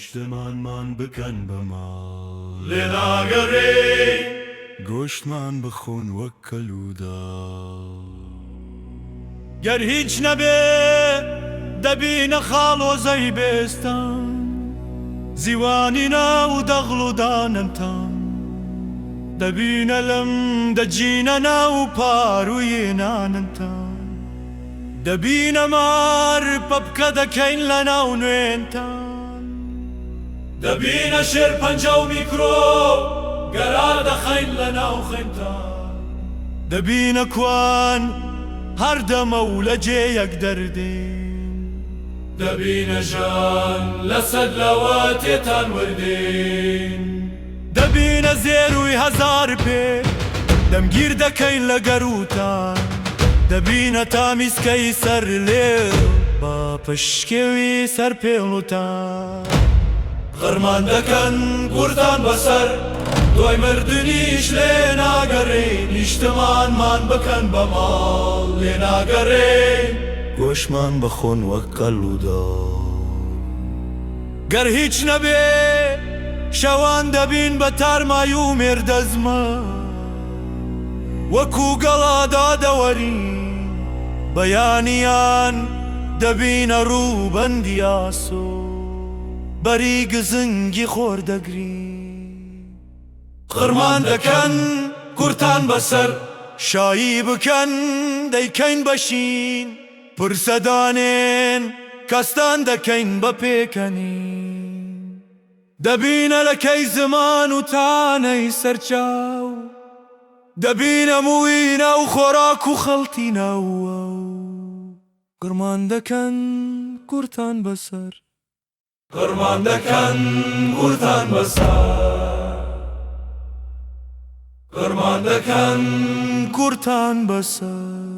نیشتمانمان بکەن بە ماڵ. لێ ناگەڕێین. گۆشتمان بخۆن وەک کەل و داڵ. گەر هیچ نەبێ دەبینە خاڵۆزەی بێستان. زیوانی ناو دەغڵ و دانەنتان. دەبینە لم دەجینە ناو پارووی ناننتان. دەبینە مار پەپکە دەکەین لە ناو نوێنتان. دەبینە شێرپەنجە و میکرۆب گەرا دەخەین لە ناو خوێنتان. دەبینە کوان هەر دەمە و لە جێیەک دەردێن. دەبینە ژان لەسەر لەوە تێتان وردین. دەبینە زێرووی 1000 پێ دەمگیر دەکەین لە گەرووتان. دەبینە تامیسکەی سەر لێو با پشکێوی سەر پێڵوتان. قڕمان دەکەن کورتان بەسەر دوای مردنیش لێ ناگەڕێین. نیشتمانمان بکەن بە ماڵ لێ ناگەڕێین. گۆشتمان بخۆن وەک کەل و داڵ. گەر هیچ نەبێ شەوان دەبین بە تارمای و مێردەزمە وەکو گەڵادا دەوەرین. بەیانیان دەبینە ڕووبەندی ئاسۆ بەری گزنگی خۆر دەگرین. قڕمان دەکەن کورتان بەسەر. شایی بکەن دەیکەین بەشین. پرسە دانێن کەستان دەکەین بە پێکەنین. دەبینە لەکەی زمان و تانەی سەرچاو. دەبینە مووی ناو خۆراک و خەڵتی ناو. قڕمان دەکەن کورتان بەسەر. قڕمان دەکەن کورتان بەسەر. قڕمان دەکەن کورتان بەسەر.